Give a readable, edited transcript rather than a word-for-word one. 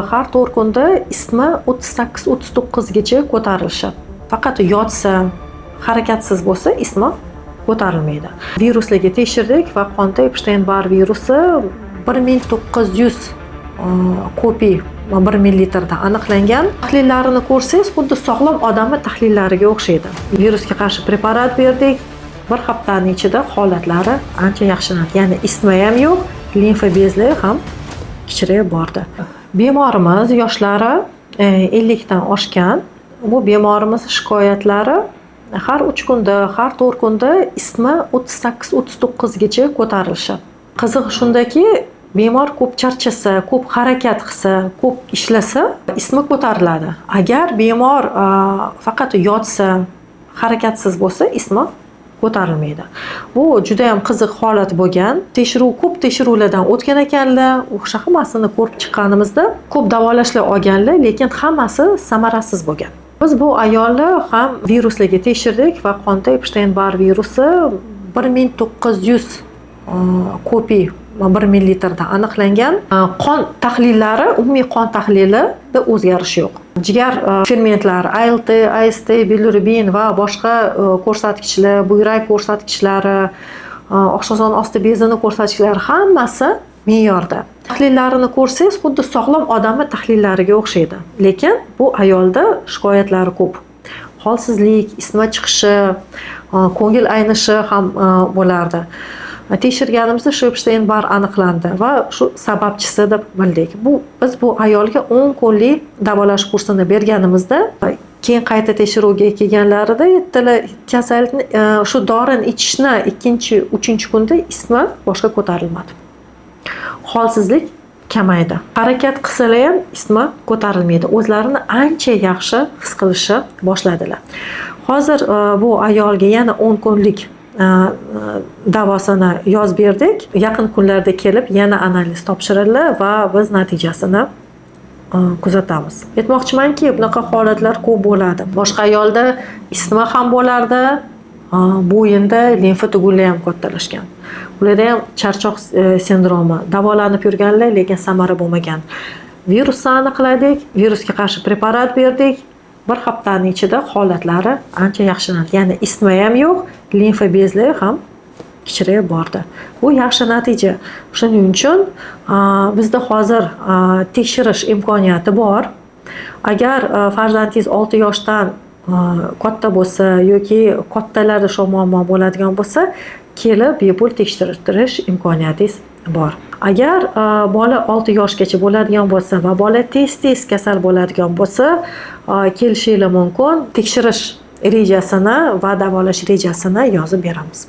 Har 4 kunda isitma 38-39 gacha ko'tarilishi. Faqat yotsa, harakatsiz bo'lsa, isitma ko'tarilmaydi. Viruslarga tekshirdik va qonda Epstein-Barr virusi 1900 kopi 1 millilitrda aniqlangan. Tahlillarini ko'rsangiz, xuddi sog'lom odamni tahlillariga o'xshaydi. Virusga qarshi preparat berdik. Bir haftani ichida holatlari ancha yaxshilandi. Ya'ni isitma ham yo'q, limfa bezlari ham kichrayib bordi. Bemorimiz yoshlari 50 dan oshgan. Bu bemorimiz shikoyatlari har 3 kunda, har 4 kunda isitma 38-39 gacha ko'tarilishi. Qizig'i shundaki, bemor ko'p charchasa, ko'p harakat qilsa, ko'p ishlasa, isitma ko'tariladi. Agar bemor faqat yotsa, harakatsiz bo'lsa, isitma ko'tarilmaydi. Bu juda ham qiziq holat bo'lgan. Tekshiruv, ko'p tekshiruvlardan o'tgan ekanlar. O'sha hammasini ko'rib chiqqanimizda ko'p davolashlar olganlar, lekin hammasi samarasiz bo'lgan. Biz bu ayolni ham viruslarga tekshirdik va qonda Epstein-Barr virusi 1900 kopi 1 millilitrda aniqlangan. Qon tahlillari, umumiy qon tahlilida o'zgarish yo'q. Jigar fermentlari, ALT, AST, bilirubin va boshqa ko'rsatkichlar, buyrak ko'rsatkichlari, oshqozon osti bezini ko'rsatkichlari hammasi me'yorda. Tahlillarini ko'rsangiz, xuddi sog'lom odamni tahlillariga o'xshaydi. Lekin bu ayolda shikoyatlari ko'p. Holsizlik, isitma chiqishi, ko'ngil aynishi ham bo'lardi. Tekshirganimizda shu Epstein-Barr aniqlandi va shu sababchisi deb bildik. Bu biz bu ayolga 10 kunlik davolash kursini berganimizda, keyin qayta tekshiruvga kelganlarida aytdilar, kasallikni shu dorini ichishni ikkinchi, uchinchi kunda isitma boshqa ko'tarilmadi. Holsizlik kamaydi. Harakat qilsalar ham isitma ko'tarilmaydi. O'zlarini ancha yaxshi his qilishni boshladilar. Hozir bu ayolga yana 10 kunlik davosini yozib berdik. Yaqin kunlarda kelib yana analiz topshiradilar va biz natijasini kuzatamiz. Aytmoqchimanki, bunaqa holatlar ko'p bo'ladi. Boshqa ayolda isitma ham bo'lardi, bo'yinda limfa tugunlar ham kattalashgan. Ularda ham charchoq sindromi, davolanib yurganlar, lekin samara bo'lmagan. Virusni aniqladik, virusga qarshi preparat berdik. Bir haftani ichida holatlari ancha yaxshilandi. Ya'ni isitma ham yo'q, limfa bezlari ham kichrayib bordi. Bu yaxshi natija. Shuning uchun bizda hozir tekshirish imkoniyati bor. Agar farzandingiz 6 yoshdan katta bo'lsa yoki kattalarda shu muammo bo'ladigan bo'lsa, kelib bepul tekshirtirish imkoniyatingiz bor. Agar bola 6 yoshgacha bo'ladigan bo'lsa va bola tez-tez kasal bo'ladigan bo'lsa, kelishinglar mumkin. Tekshirish rejasini va davolash rejasini yozib beramiz.